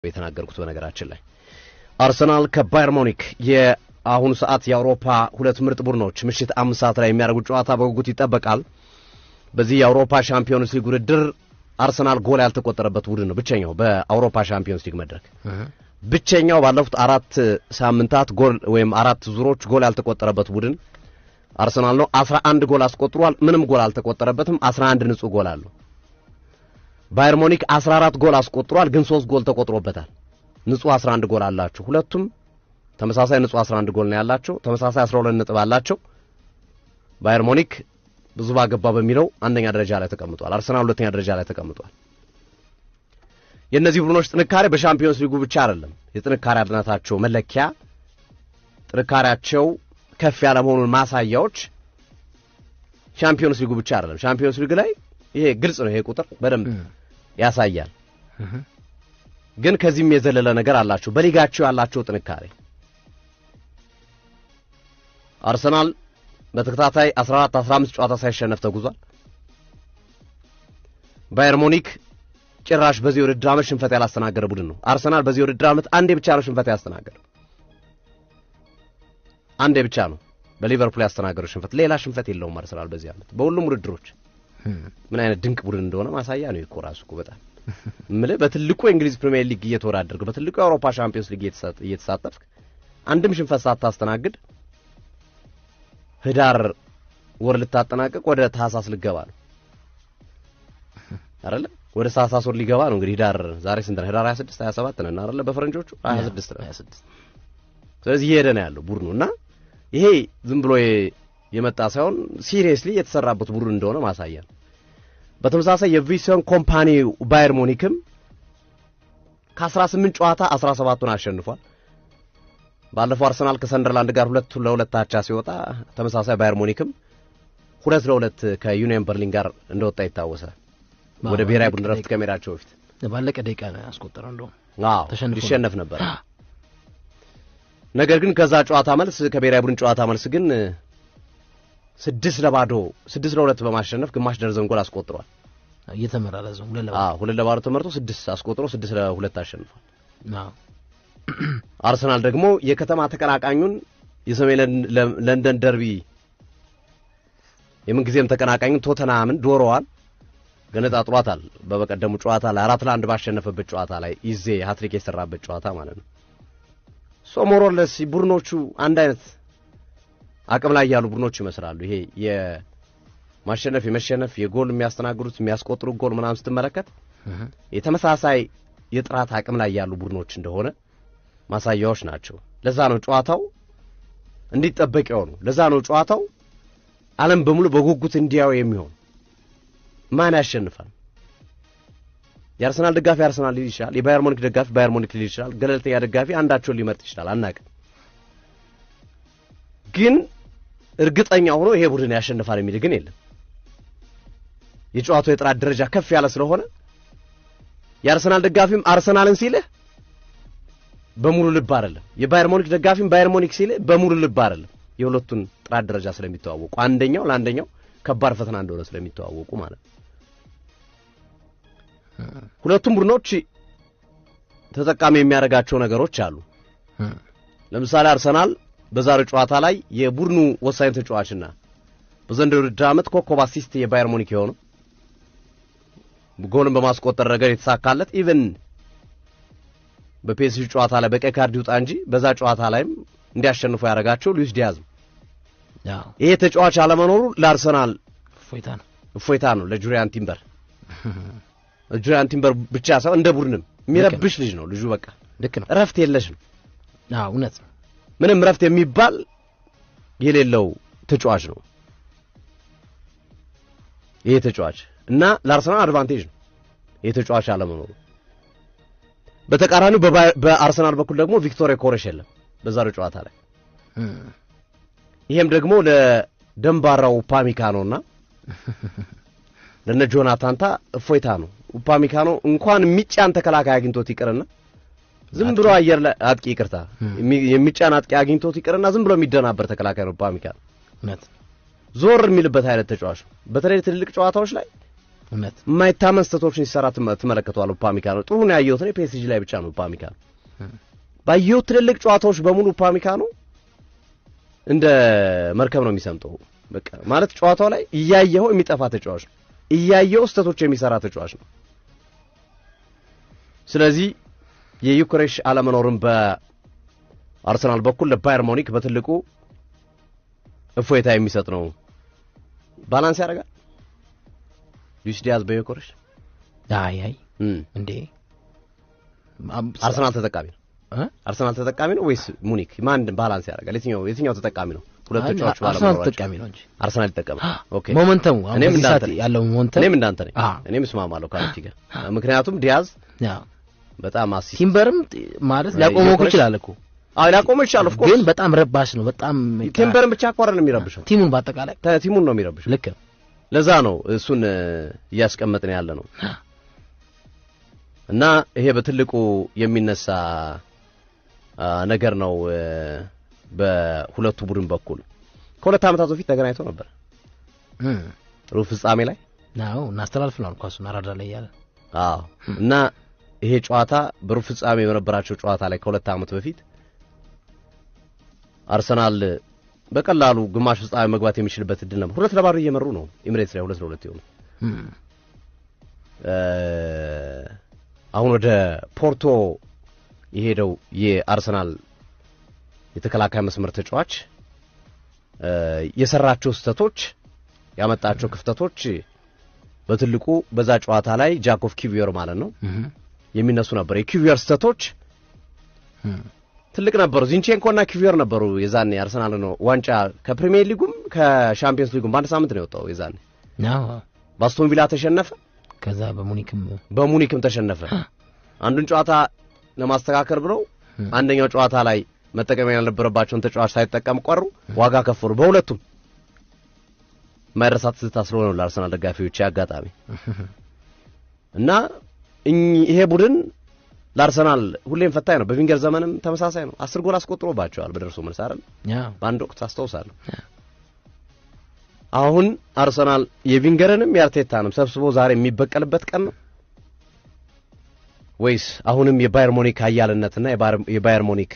የተናገርኩት በነገራችን ላይ አርሰናል ከባየር ሙኒክ የአሁኑ ሰዓት የአውሮፓ ሁለት ምርጥ ቡድኖች ምሽት 5 ሰዓት ላይ የሚያደርጉት ጨዋታ በጉጉት ይጠበቃል። በዚህ የአውሮፓ ሻምፒዮንስ ሊግ ውድድር አርሰናል ጎል ያልተቆጠረበት ቡድን ነው። ብቸኛው በአውሮፓ ሻምፒዮንስ ሊግ መድረክ ብቸኛው ባለፉት 4 ሳምንታት ጎል ወይም 4 ዙሮች ጎል ያልተቆጠረበት ቡድን አርሰናል ነው። 11 ጎል አስቆጥሯል። ምንም ጎል አልተቆጠረበትም። 11 ንጹህ ጎል አለው። ባየር ሙኒክ 14 ጎል አስቆጥሯል፣ ግን 3 ጎል ተቆጥሮበታል። ንጹህ 11 ጎል አላቸው። ሁለቱም ተመሳሳይ ንጹህ 11 ጎል ነው ያላቸው። ተመሳሳይ 12 ነጥብ አላቸው። ባየር ሙኒክ ብዙ ባገባ በሚለው አንደኛ ደረጃ ላይ ተቀምጧል። አርሰናል ሁለተኛ ደረጃ ላይ ተቀምጧል። የእነዚህ ቡድኖች ጥንካሬ በሻምፒዮንስ ሊጉ ብቻ አይደለም። የጥንካሬ አድናታቸው መለኪያ ጥንካሬያቸው ከፍ ያለ መሆኑን ማሳያዎች ሻምፒዮንስ ሊጉ ብቻ አይደለም። ሻምፒዮንስ ሊግ ላይ ይሄ ግልጽ ነው። ይሄ ቁጥር በደንብ ያሳያል። ግን ከዚህም የዘለለ ነገር አላቸው። በሊጋቸው ያላቸው ጥንካሬ አርሰናል በተከታታይ 14 15 ጨዋታ ሳይሸነፍ ተጉዟል። ባየር ሙኒክ ጭራሽ በዚህ ውድድር ዓመት ሽንፈት ያላስተናገረ ቡድን ነው። አርሰናል በዚህ ውድድር ዓመት አንዴ ብቻ ነው ሽንፈት ያስተናገረው። አንዴ ብቻ ነው በሊቨርፑል ያስተናገረው ሽንፈት። ሌላ ሽንፈት የለውም አርሰናል በዚህ ዓመት በሁሉም ውድድሮች። ምን አይነት ድንቅ ቡድን እንደሆነ ማሳያ ነው እኮ ራሱ እኮ በጣም እምልህ በትልቁ የእንግሊዝ ፕሪሚየር ሊግ እየተወዳደርክ በትልቁ የአውሮፓ ሻምፒዮንስ ሊግ እየተሳተፍክ አንድም ሽንፈት ሳታስተናግድ ህዳር ወር ልታጠናቀቅ ወደ ታህሳስ ልገባ ነው አይደለ? ወደ ታህሳስ ወር ሊገባ ነው እንግዲህ። ህዳር ዛሬ ስንት ነው? ህዳር 26 27 ነን አይደለ? በፈረንጆቹ 26 ነው። 26። ስለዚህ እየሄደ ነው ያለው ቡድኑ እና ይሄ ዝም ብሎ የመጣ ሳይሆን seriously የተሰራበት ቡድን እንደሆነ ማሳያ ነው። በተመሳሳይ የቪንሰንት ኮምፓኒ ባየር ሙኒክም ከ18 ጨዋታ 17ቱን አሸንፏል። ባለፈው አርሰናል ከሰንደርላንድ ጋር 2-2 አቻ ሲወጣ ተመሳሳይ ባየር ሙኒክም 2-2 ከዩኒየን በርሊን ጋር እንደወጣ ይታወሳል። ወደ ብሔራዊ ቡድን ረፍት ከመሄዳቸው በፊት ባለቀ ደቂቃ ነው ያስቆጠረው። እንደውም አዎ ሊሸነፍ ነበር። ነገር ግን ከዛ ጨዋታ መልስ ከብሔራዊ ቡድን ጨዋታ መልስ ግን 6-0 6-2 በማሸነፍ ግማሽ ደርዘን ጎል አስቆጥሯል። እየተመራ ለዛው 2-0 አዎ 2-0 ተመርቶ 6 አስቆጥሮ 6-2 አሸንፏል። አዎ አርሰናል ደግሞ የከተማ ተቀናቃኙን የሰሜን ለንደን ደርቢ የምንጊዜም ተቀናቃኙን ቶተንሃምን ዶሮዋን ገነጣጥሏታል። በበቀደሙ ጨዋታ ላይ 4-1 ባሸነፈበት ጨዋታ ላይ ኢዜ ሃትሪክ የሰራበት ጨዋታ ማለት ነው። so more or less ቡድኖቹ አንድ አይነት አቅም ላይ ያሉ ቡድኖች ይመስላሉ። ይሄ የማሸነፍ የመሸነፍ የጎል የሚያስተናግዱት የሚያስቆጥሩት ጎል ምናምን ስትመለከት የተመሳሳይ የጥራት አቅም ላይ ያሉ ቡድኖች እንደሆነ ማሳያዎች ናቸው። ለዛ ነው ጨዋታው እንዲጠበቅ የሆነው። ለዛ ነው ጨዋታው ዓለም በሙሉ በጉጉት እንዲያው የሚሆን። ማን ያሸንፋል? የአርሰናል ደጋፊ አርሰናል ሊል ይችላል። የባየር ሙኒክ ደጋፊ ባየር ሙኒክ ሊል ይችላል። ገለልተኛ ደጋፊ አንዳቸውን ሊመርጥ ይችላል። አናውቅም። ግን እርግጠኛ ሆኖ ይሄ ቡድን ያሸንፋል የሚል ግን የለም። የጨዋታው የጥራት ደረጃ ከፍ ያለ ስለሆነ የአርሰናል ደጋፊም አርሰናልን ሲልህ በሙሉ ልብ አይደለም። የባየር ሙኒክ ደጋፊም ባየር ሙኒክ ሲልህ በሙሉ ልብ አይደለም። የሁለቱን ጥራት ደረጃ ስለሚተዋወቁ አንደኛው ለአንደኛው ከባድ ፈተና እንደሆነ ስለሚተዋወቁ ማለት ነው። ሁለቱም ቡድኖች ተጠቃሚ የሚያደርጋቸው ነገሮች አሉ። ለምሳሌ አርሰናል በዛሬው ጨዋታ ላይ የቡድኑ ወሳኝ ተጫዋችና በዘንድሮው የውድድር ዓመት ኮከብ assist የባየር ሙኒክ የሆነው ጎልን በማስቆጠር ረገድ የተሳካለት even በፒኤስጂ ጨዋታ ላይ በቀይ ካርድ ይውጣ እንጂ በዛ ጨዋታ ላይም እንዲያሸንፉ ያደረጋቸው ሉዊስ ዲያዝ ነው። ይሄ ተጫዋች አለመኖሩ ለአርሰናል እፎይታ ነው፣ እፎይታ ነው ለጁሪያን ቲምበር። ጁሪያን ቲምበር ብቻ ሳይሆን እንደ ቡድንም የሚረብሽ ልጅ ነው ልጁ። በቃ ልክ ነው። እረፍት የለሽ ነው። አዎ እውነት ነው። ምንም እረፍት የሚባል የሌለው ተጫዋች ነው ይሄ ተጫዋች እና ለአርሰናል advantage ነው ይሄ ተጫዋች አለመኖሩ። በተቃራኒው በአርሰናል በኩል ደግሞ ቪክቶር ዮኬሬሽ የለም በዛሬው ጨዋታ ላይ። ይሄም ደግሞ ለደንባራው ኡፓሚካኖና ለነ ጆናታን ታ እፎይታ ነው። ኡፓሚካኖ እንኳን የሚጫን ተከላካይ አግኝቶት ይቅርና ዝም ብሎ አየር ላይ አጥቂ ይቅርታ የሚጫን አጥቂ አግኝቶት ይቅርና ዝም ብሎ የሚደናበር ተከላካይ ነው ኡፓሚካኖ። እውነት ዞር የሚልበት አይነት ተጫዋች ነው። በተለይ ትልልቅ ጨዋታዎች ላይ እውነት። የማይታመን ስህተቶችን ሲሰራ ትመለከተዋለህ። ኡፓሚካኖ ጥሩ ነው ያየሁት እኔ ፒኤስጂ ላይ ብቻ ነው። ኡፓሚካኖ ባየሁት ትልልቅ ጨዋታዎች በሙሉ ኡፓሚካኖ እንደ መርከብ ነው የሚሰምጠው። በቃ ማለት ጨዋታው ላይ እያየኸው የሚጠፋ ተጫዋች ነው። እያየኸው ስህተቶች የሚሰራ ተጫዋች ነው። ስለዚህ የዩክሬሽ አለመኖርም በአርሰናል በኩል ለባየር ሙኒክ በትልቁ እፎይታ የሚሰጥ ነው። Balance ያደርጋል ሉዊስ ዲያዝ በዮኮሬሽ። አይ አይ፣ እንዴ። አርሰናል ተጠቃሚ ነው። አርሰናል ተጠቃሚ ነው ወይስ ሙኒክ? ማን balance ያደርጋል? የትኛው ተጠቃሚ ነው? ሁለት ተጫዋቾች አርሰናል ባለመኖራቸው ተጠቃሚ ነው እንጂ። አርሰናል ይጠቀማል። Okay። Momentum ኡ አሁን እኔም በዚህ እንዳንተ ሰዓት ነኝ። ያለው momentum። እኔም እንዳንተ ነኝ። እኔም እስማማለሁ ከአንቲ ጋር። ምክንያቱም ዲያዝ በጣም assist ቲምበርም ማለት ሊያቆመው እኮ ይችላል እኮ። አዎ፣ ሊያቆመው ይችላል፣ of course። ግን በጣም ረባሽ ነው። በጣም ቲምበርን ብቻ እኮ አይደለም የሚረብሸው፣ team ኡን በአጠቃላይ። Team ኡን ነው የሚረብሸው። ልክ ነው። ለዛ ነው እሱን እያስቀመጥን ያለ ነው። እና ይሄ በትልቁ የሚነሳ ነገር ነው። በሁለቱ ቡድን በኩል ከ2 ዓመታት በፊት ተገናኝተው ነበር ሩብ ፍጻሜ ላይ። አዎ፣ እናስተላልፍናል ኳሱን አራዳ ላይ እያለ። አዎ፣ እና ይሄ ጨዋታ በሩብ ፍጻሜ በነበራቸው ጨዋታ ላይ ከ2 ዓመት በፊት አርሰናል በቀላሉ ግማሽ ፍጻሜ መግባት የሚችልበት እድል ነበር። 2-0 እየመሩ ነው ኤሚሬትስ ላይ 2-2 የሆኑ። አሁን ወደ ፖርቶ የሄደው የአርሰናል የተከላካይ መስመር ተጫዋች የሰራቸው ስህተቶች፣ ያመጣቸው ክፍተቶች በትልቁ በዛ ጨዋታ ላይ ጃኮብ ኪቪዮር ማለት ነው የሚነሱ ነበር። የኪቪዮር ስህተቶች ትልቅ ነበሩ። ዚንቼንኮና ኪቪዮር ነበሩ የዛኔ አርሰናል ነው ዋንጫ ከፕሪሚየር ሊጉም ከሻምፒየንስ ሊጉም በአንድ ሳምንት ነው የወጣው የዛኔ። በአስቶን ቪላ ተሸነፈ። ከዛ በሙኒክም በሙኒክም ተሸነፈ። አንዱን ጨዋታ ለማስተካከል ብለው አንደኛው ጨዋታ ላይ መጠቀም ያልነበረባቸውን ተጫዋች ሳይጠቀም ቀሩ፣ ዋጋ ከፈሉ። በሁለቱም የማይረሳ ትዝታ ስለሆነ ነው ለአርሰናል ደጋፊዎች አጋጣሚ። እና ይሄ ቡድን ለአርሰናል ሁሌም ፈታኝ ነው። በቪንገር ዘመንም ተመሳሳይ ነው። 10 ጎል አስቆጥሮባቸዋል በደርሶ መልስ አይደል? በአንድ ወቅት አስታውሳለሁ። አሁን አርሰናል የቪንገርንም የአርቴታንም ሰብስቦ ዛሬ የሚበቀልበት ቀን ነው ወይስ አሁንም የባየር ሙኒክ ኃያልነትና የባየር ሙኒክ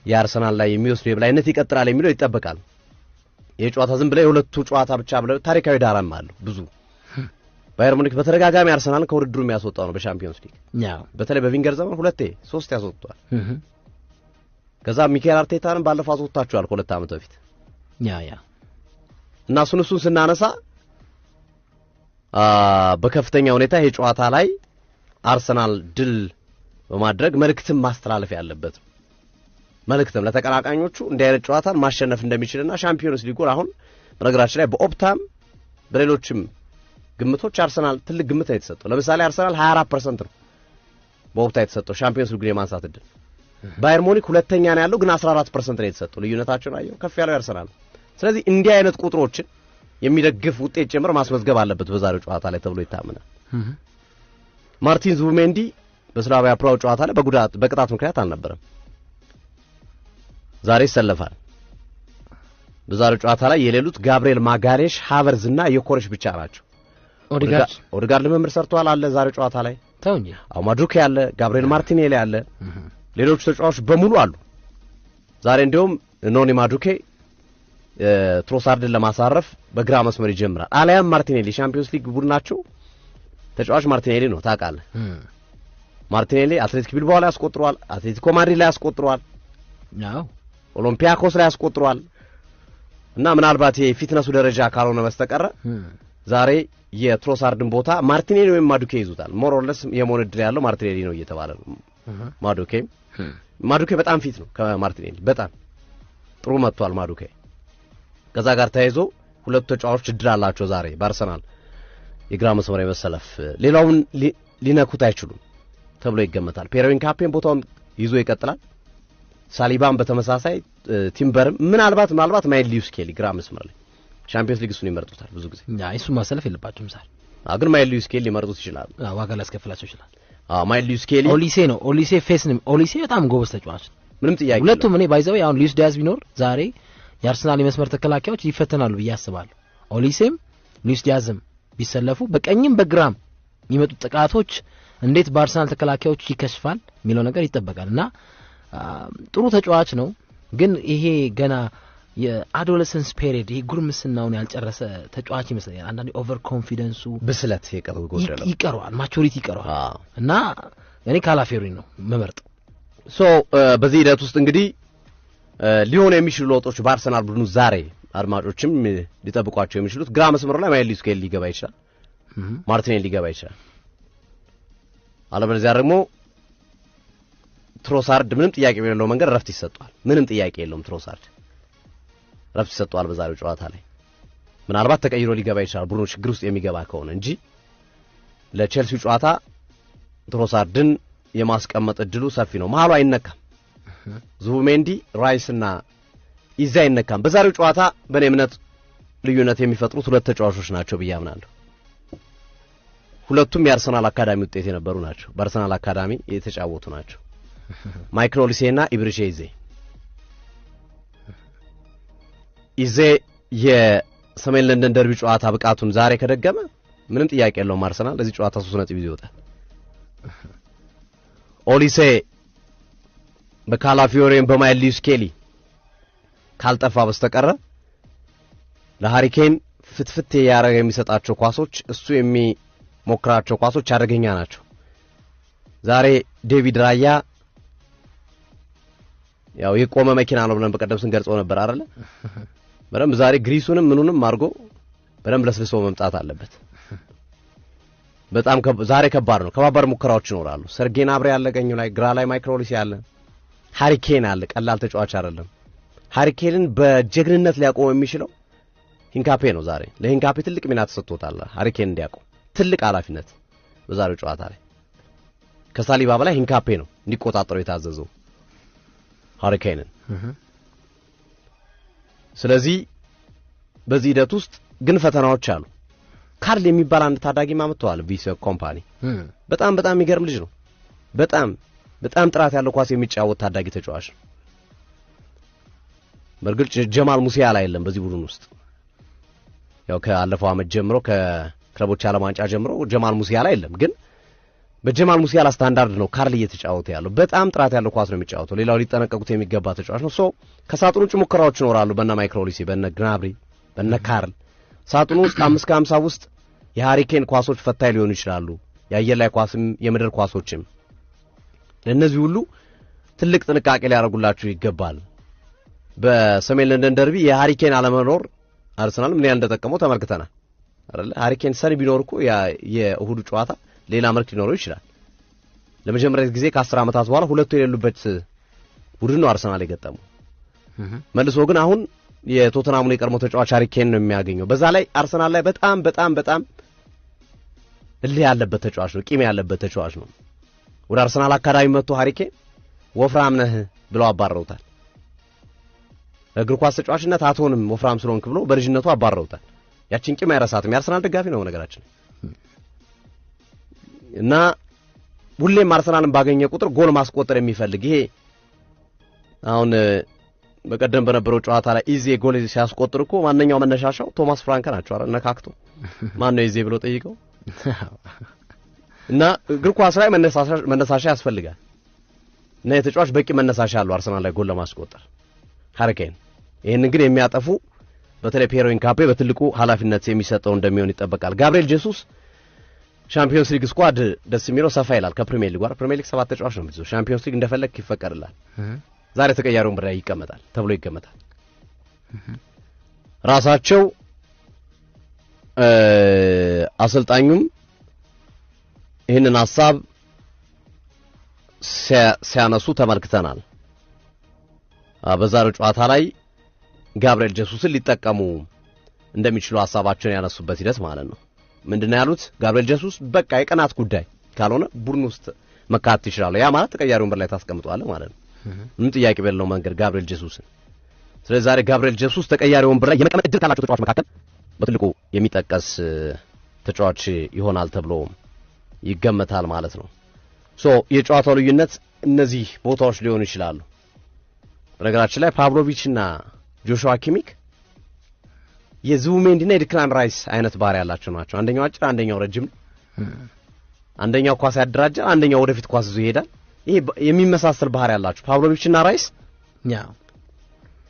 የአርሰናል ላይ የሚወስዱ የበላይነት ይቀጥላል የሚለው ይጠበቃል። የጨዋታ ዝም ብለህ የሁለቱ ጨዋታ ብቻ ብለህ ታሪካዊ ዳራም አለው ብዙ። ባየር ሙኒክ በተደጋጋሚ አርሰናል ከውድድሩ የሚያስወጣው ነው በሻምፒዮንስ ሊግ። በተለይ በቪንገር ዘመን 2 3 ያስወጥቷል። ከዛ ሚኬል አርቴታንም ባለፈው አስወጥቷቸዋል ከ2 ዓመት በፊት። ያ ያ እና እሱን ስናነሳ በከፍተኛ ሁኔታ ይሄ ጨዋታ ላይ አርሰናል ድል በማድረግ መልእክትም ማስተላለፍ ያለበት፣ መልእክትም ለተቀናቃኞቹ እንዲህ አይነት ጨዋታን ማሸነፍ እንደሚችልና ሻምፒዮንስ ሊጉን አሁን በነገራችን ላይ በኦፕታም በሌሎችም ግምቶች አርሰናል ትልቅ ግምት ነው የተሰጠው። ለምሳሌ አርሰናል 24% ነው በኦፕታ የተሰጠው ሻምፒዮንስ ሊጉን የማንሳት እድል። ባየር ሙኒክ ሁለተኛ ነው ያለው፣ ግን 14% ነው የተሰጠው። ልዩነታቸውን አየው፣ ከፍ ያለው አርሰናል ነው። ስለዚህ እንዲህ አይነት ቁጥሮችን የሚደግፍ ውጤት ጭምር ማስመዝገብ አለበት በዛሬው ጨዋታ ላይ ተብሎ ይታመናል። ማርቲን ዙቢሜንዲ በስላቪያ ፕራግ ጨዋታ ላይ በጉዳት በቅጣት ምክንያት አልነበረም። ዛሬ ይሰለፋል። በዛሬው ጨዋታ ላይ የሌሉት ጋብሪኤል ማጋሌሽ፣ ሃቨርዝ እና ዮኮሬሽ ብቻ ናቸው። ኦዲጋርድ። ኦዲጋርድ ልምምድ ሰርቷል አለ ዛሬው ጨዋታ ላይ። ተው እንጂ። አዎ፣ ማዱኬ አለ፣ ጋብሪኤል ማርቲኔሊ አለ፣ ሌሎቹ ተጫዋቾች በሙሉ አሉ። ዛሬ እንዲያውም ኖኒ ማዱኬ ትሮሳርድን ለማሳረፍ በግራ መስመር ይጀምራል። አሊያም ማርቲኔሊ፣ ሻምፒዮንስ ሊግ ቡድናቸው ተጫዋች ማርቲኔሊ ነው ታውቃለህ። ማርቲኔሊ አትሌቲክ ቢልባኦ ላይ አስቆጥሯል፣ አትሌቲኮ ማድሪድ ላይ አስቆጥሯል፣ ኦሎምፒያኮስ ላይ አስቆጥሯል። እና ምናልባት የ fitness ኡ ደረጃ ካልሆነ በስተቀረ ዛሬ የትሮሳርድን ቦታ ማርቲኔሊ ወይም ማዱኬ ይዙታል። More or less የመሆን እድል ያለው ማርቲኔሊ ነው እየተባለ ነው። ማዱኬ በጣም fit ነው ከማርቲኔሊ፣ በጣም ጥሩ መጥቷል ማዱኬ። ከዛ ጋር ተያይዞ ሁለቱ ተጫዋቾች እድል አላቸው ዛሬ በአርሰናል የግራ መስመር የመሰለፍ። ሌላውን ሊነኩት አይችሉም ተብሎ ይገመታል። ፔሮ ኢንካፔን ቦታውን ይዞ ይቀጥላል። ሳሊባን በተመሳሳይ፣ ቲምበርም፣ ምናልባት ምናልባት ማይል ሊዊስ ስኬሊ ግራ መስመር ላይ ሻምፒዮንስ ሊግ እሱን ይመርጡታል ብዙ ጊዜ። ያ እሱን ማሰለፍ የለባቸውም ዛሬ። አዎ፣ ግን ማይል ሊዊስ ስኬሊ ሊመርጡት ይችላሉ። አዎ፣ ዋጋ ሊያስከፍላቸው ይችላል። አዎ፣ ማይል ሊዊስ ስኬሊ። ኦሊሴ ነው፣ ኦሊሴ face ነው። ኦሊሴ በጣም ጎበዝ ተጫዋች ነው። ምንም ጥያቄ ሁለቱም እኔ by the way አሁን ሉዊስ ዲያዝ ቢኖር ዛሬ የአርሰናል የመስመር ተከላካዮች ይፈተናሉ ብዬ አስባለሁ። ኦሊሴም ሉዊስ ዲያዝም ቢሰለፉ በቀኝም በግራም የሚመጡ ጥቃቶች እንዴት በአርሰናል ተከላካዮች ይከሽፋል የሚለው ነገር ይጠበቃል እና ጥሩ ተጫዋች ነው፣ ግን ይሄ ገና የ adolescence period ይሄ ጉርምስናውን ያልጨረሰ ተጫዋች ይመስለኛል። አንዳንዴ over confidence ኡ ብስለት የቀረው ጎደለው ይቀረዋል፣ maturity ይቀረዋል እና እኔ ካላፊዮሪ ነው መመርጠው። So በዚህ ሂደት ውስጥ እንግዲህ ሊሆኑ የሚችሉ ለውጦች በአርሰናል ቡድኑ ዛሬ አድማጮችም ሊጠብቋቸው የሚችሉት ግራ መስመሩ ላይ ማይልስ ሉዊስ ስኬሊ ሊገባ ይችላል፣ ማርቲኔሊ ሊገባ ይችላል። አለበለዚያ ደግሞ ትሮሳርድ ምንም ጥያቄ የሌለው መንገድ ረፍት ይሰጠዋል። ምንም ጥያቄ የለውም። ትሮሳርድ ረፍት ይሰጠዋል በዛሬው ጨዋታ ላይ ምናልባት ተቀይሮ ሊገባ ይችላል ቡድኑ ችግር ውስጥ የሚገባ ከሆነ እንጂ ለቼልሲው ጨዋታ ትሮሳርድን የማስቀመጥ እድሉ ሰፊ ነው። መሀሉ አይነካም። ዙቢሜንዲ፣ ራይስና ኢዜ አይነካም። በዛሬው ጨዋታ በእኔ እምነት ልዩነት የሚፈጥሩት ሁለት ተጫዋቾች ናቸው ብዬ አምናለሁ። ሁለቱም የአርሰናል አካዳሚ ውጤት የነበሩ ናቸው። በአርሰናል አካዳሚ የተጫወቱ ናቸው። ማይክል ኦሊሴና ኢብሪቼ ኢዜ። ኢዜ የሰሜን ለንደን ደርቢ ጨዋታ ብቃቱን ዛሬ ከደገመ ምንም ጥያቄ የለውም አርሰናል ለዚህ ጨዋታ 3 ነጥብ ይዞ ይወጣል። ኦሊሴ በካላፊዮሬም በማይልስ ሉዊስ ስኬሊ ካልጠፋ በስተቀረ ለሃሪኬን ፍትፍት ያረገ የሚሰጣቸው ኳሶች እሱ የሚሞክራቸው ኳሶች አደገኛ ናቸው። ዛሬ ዴቪድ ራያ ያው የቆመ መኪና ነው ብለን በቀደም ስንገልጸው ነበር አይደለ? በደንብ ዛሬ ግሪሱንም ምኑንም አድርጎ በደንብ ለስልሶ መምጣት አለበት። በጣም ዛሬ ከባድ ነው። ከባባድ ሙከራዎች ይኖራሉ። ሰርጌ ናብሬ ያለ ቀኙ ላይ፣ ግራ ላይ ማይክል ኦሊሴ አለ፣ ሃሪኬን አለ። ቀላል ተጫዋች አይደለም። ሃሪኬንን በጀግንነት ሊያቆም የሚችለው ሂንካፔ ነው። ዛሬ ለሂንካፔ ትልቅ ሚና ተሰጥቶታል። ሃሪኬን እንዲያቆም ትልቅ ኃላፊነት በዛሬው ጨዋታ ላይ ከሳሊባ በላይ ሂንካፔ ነው እንዲቆጣጠረው የታዘዘው ሃሪኬንን። ስለዚህ በዚህ ሂደት ውስጥ ግን ፈተናዎች አሉ። ካርል የሚባል አንድ ታዳጊ ማምጥተዋል ቪሰ ኮምፓኒ። በጣም በጣም የሚገርም ልጅ ነው። በጣም በጣም ጥራት ያለው ኳስ የሚጫወት ታዳጊ ተጫዋች ነው። በእርግጥ ጀማል ሙሲያላ የለም በዚህ ቡድን ውስጥ። ያው ከአለፈው አመት ጀምሮ ከክለቦች ዓለም ዋንጫ ጀምሮ ጀማል ሙሲያላ የለም፣ ግን በጀማል ሙሲያላ ስታንዳርድ ነው ካርል እየተጫወተ ያለው። በጣም ጥራት ያለው ኳስ ነው የሚጫወተው። ሌላው ሊጠነቀቁት የሚገባ ተጫዋች ነው። So ከሳጥኑ ውጭ ሙከራዎች ይኖራሉ በነ ማይክል ኦሊሴ፣ በነ ግናብሪ፣ በነ ካርል። ሳጥኑ ውስጥ 5 ከ50 ውስጥ የሃሪኬን ኳሶች ፈታኝ ሊሆኑ ይችላሉ። የአየር ላይ ኳስም የምድር ኳሶችም። ለእነዚህ ሁሉ ትልቅ ጥንቃቄ ሊያደርጉላችሁ ይገባል። በሰሜን ለንደን ደርቢ የሃሪኬን አለመኖር አርሰናል ምን ያህል እንደጠቀመው ተመልክተናል አይደለ? ሃሪኬን ሰን ቢኖር እኮ የእሁዱ ጨዋታ ሌላ መልክ ሊኖረው ይችላል። ለመጀመሪያ ጊዜ ከ10 ዓመታት በኋላ ሁለቱ የሌሉበት ቡድን ነው አርሰናል የገጠመው። መልሶ ግን አሁን የቶተንሃሙን የቀድሞ ተጫዋች ሃሪኬን ነው የሚያገኘው። በዛ ላይ አርሰናል ላይ በጣም በጣም በጣም እልህ ያለበት ተጫዋች ነው፣ ቂም ያለበት ተጫዋች ነው። ወደ አርሰናል አካዳሚ መጥቶ ሃሪኬን ወፍራም ነህ ብለው አባረውታል። እግር ኳስ ተጫዋችነት አትሆንም ወፍራም ስለሆንክ ብሎ በልጅነቱ አባረውታል። ያችን ቂም አይረሳትም። የአርሰናል ደጋፊ ነው ነገራችን እና ሁሌም አርሰናልን ባገኘ ቁጥር ጎል ማስቆጠር የሚፈልግ ይሄ አሁን በቀደም በነበረው ጨዋታ ላይ ኢዜ ጎል ሲያስቆጥር እኮ ማንኛው መነሻሻው ቶማስ ፍራንክ ናቸው አይደል? ነካክቶ ማን ነው ኢዜ ብሎ ጠይቀው እና እግር ኳስ ላይ መነሳሻ ያስፈልጋል። እና የተጫዋች በቂ መነሳሻ አለው አርሰናል ላይ ጎል ለማስቆጠር ሃሪኬን። ይሄንን ግን የሚያጠፉ በተለይ ፒየሮ ኢንካፔ በትልቁ ኃላፊነት የሚሰጠው እንደሚሆን ይጠበቃል። ጋብሪኤል ጄሱስ ሻምፒዮንስ ሊግ squad ደስ የሚለው ሰፋ ይላል ከፕሪሚየር ሊግ ጋር። ፕሪሚየር ሊግ 7 ተጫዋች ነው የሚይዘው። ሻምፒዮንስ ሊግ እንደፈለክ ይፈቀድላል። ዛሬ ተቀያሪ ወንበር ላይ ይቀመጣል ተብሎ ይገመታል። ራሳቸው አሰልጣኙም ይህንን ሐሳብ ሲያነሱ ተመልክተናል። በዛሬው ጨዋታ ላይ ጋብሪኤል ጄሱስን ሊጠቀሙ እንደሚችሉ ሐሳባቸውን ያነሱበት ሂደት ማለት ነው። ምንድነው ያሉት? ጋብሪኤል ጄሱስ በቃ የቀናት ጉዳይ ካልሆነ ቡድን ውስጥ መካተት ይችላል። ያ ማለት ተቀያሪ ወንበር ላይ ታስቀምጠዋለህ ማለት ነው። ምንም ጥያቄ በሌለው መንገድ ጋብሪኤል ጄሱስን። ስለዚህ ዛሬ ጋብሪኤል ጄሱስ ተቀያሪ ወንበር ላይ የመቀመጥ እድል ካላቸው ተጫዋች መካከል በትልቁ የሚጠቀስ ተጫዋች ይሆናል ተብሎ ይገመታል ማለት ነው። So የጨዋታው ልዩነት እነዚህ ቦታዎች ሊሆኑ ይችላሉ። በነገራችን ላይ ፓቭሎቪች እና ጆሹዋ ኪሚክ የዙቢሜንዲና የዲክላን ራይስ አይነት ባህሪ ያላቸው ናቸው። አንደኛው አጭር፣ አንደኛው ረጅም ነው። አንደኛው ኳስ ያደራጃል፣ አንደኛው ወደፊት ኳስ ይዞ ይሄዳል። ይሄ የሚመሳሰል ባህሪ ያላቸው ፓቭሎቪችና ራይስ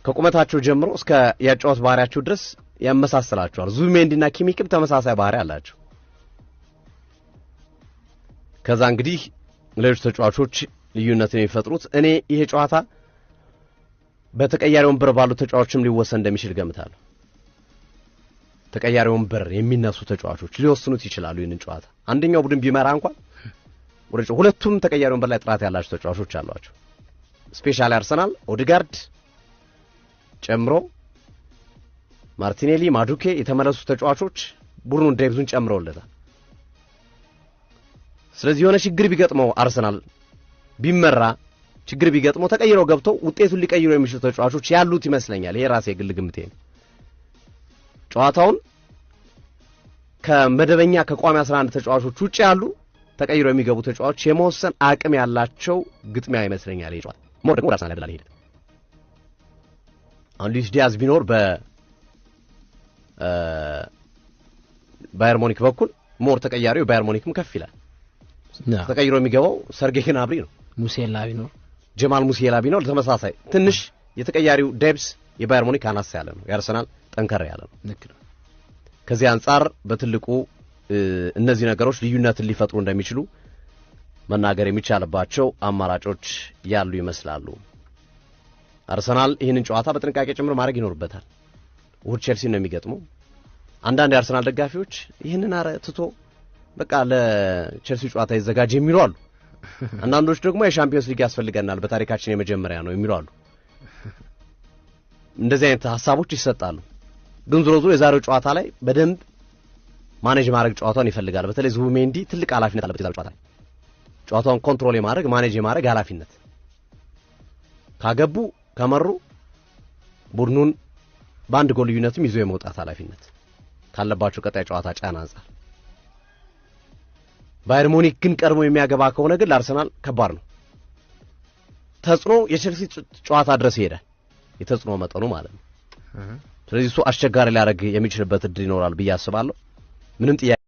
ከቁመታቸው ጀምሮ እስከ ያጫወት ባህሪያቸው ድረስ ያመሳስላቸዋል። ዙቢሜንዲና ኪሚክም ተመሳሳይ ባህሪ አላቸው። ከዛ እንግዲህ ሌሎች ተጫዋቾች ልዩነትን የሚፈጥሩት እኔ ይሄ ጨዋታ በተቀያሪ ወንበር ባሉ ተጫዋቾችም ሊወሰን እንደሚችል ገምታለሁ። ተቀያሪ ወንበር የሚነሱ ተጫዋቾች ሊወስኑት ይችላሉ ይህንን ጨዋታ። አንደኛው ቡድን ቢመራ እንኳን ወደ ሁለቱም ተቀያሪ ወንበር ላይ ጥራት ያላቸው ተጫዋቾች አሏቸው። Specially አርሰናል ኦዲጋርድ ጨምሮ ማርቲኔሊ፣ ማዱኬ የተመለሱ ተጫዋቾች ቡድኑን depth ኡን ጨምረውለታል። ስለዚህ የሆነ ችግር ቢገጥመው አርሰናል ቢመራ ችግር ቢገጥመው ተቀይረው ገብተው ውጤቱን ሊቀይሩ የሚችሉ ተጫዋቾች ያሉት ይመስለኛል። ይሄ ራሴ የግል ግምቴ ነው። ጨዋታውን ከመደበኛ ከቋሚ 11 ተጫዋቾች ውጭ ያሉ ተቀይረው የሚገቡ ተጫዋቾች የመወሰን አቅም ያላቸው ግጥሚያ ይመስለኛል። ይሄ ጨዋታ more ደግሞ አርሰናል ያደላል። ይሄ አሁን ሉዊስ ዲያዝ ቢኖር በ ባየር ሙኒክ በኩል more ተቀያሪው ባየር ሙኒክም ከፍ ይላል። ተቀይሮ የሚገባው ሰርጌ ግናብሪ ነው። ሙሴላ ቢኖር ጀማል ሙሴላ ቢኖር ተመሳሳይ ትንሽ የተቀያሪው depth የባየር ሙኒክ አነስ ያለ ነው፣ የአርሰናል ጠንከር ያለ ነው። ከዚህ አንጻር በትልቁ እነዚህ ነገሮች ልዩነትን ሊፈጥሩ እንደሚችሉ መናገር የሚቻልባቸው አማራጮች ያሉ ይመስላሉ። አርሰናል ይህንን ጨዋታ በጥንቃቄ ጭምር ማድረግ ይኖርበታል። እሁድ ቼልሲ ነው የሚገጥመው። አንዳንድ የአርሰናል ደጋፊዎች ይህንን አረ ትቶ በቃ ለቼልሲ ጨዋታ ይዘጋጅ የሚሉ አሉ። አንዳንዶች ደግሞ የሻምፒዮንስ ሊግ ያስፈልገናል በታሪካችን የመጀመሪያ ነው የሚሉ አሉ። እንደዚህ አይነት ሀሳቦች ይሰጣሉ። ግን ዞሮ ዞሮ የዛሬው ጨዋታ ላይ በደንብ manage ማድረግ ጨዋታውን ይፈልጋል። በተለይ ዙቢሜንዲ ትልቅ ኃላፊነት አለበት የዛሬው ጨዋታ ላይ ጨዋታውን control የማድረግ manage የማድረግ ኃላፊነት ካገቡ ከመሩ ቡድኑን በአንድ ጎል ልዩነትም ይዞ የመውጣት ኃላፊነት ካለባቸው ቀጣይ ጨዋታ ጫና አንጻር ባየር ሙኒክ ግን ቀድሞ የሚያገባ ከሆነ ግን ለአርሰናል ከባድ ነው። ተጽዕኖ የቼልሲ ጨዋታ ድረስ ይሄዳል፣ የተጽዕኖ መጠኑ ማለት ነው። ስለዚህ እሱ አስቸጋሪ ሊያደርግ የሚችልበት እድል ይኖራል ብዬ አስባለሁ። ምንም ጥያቄ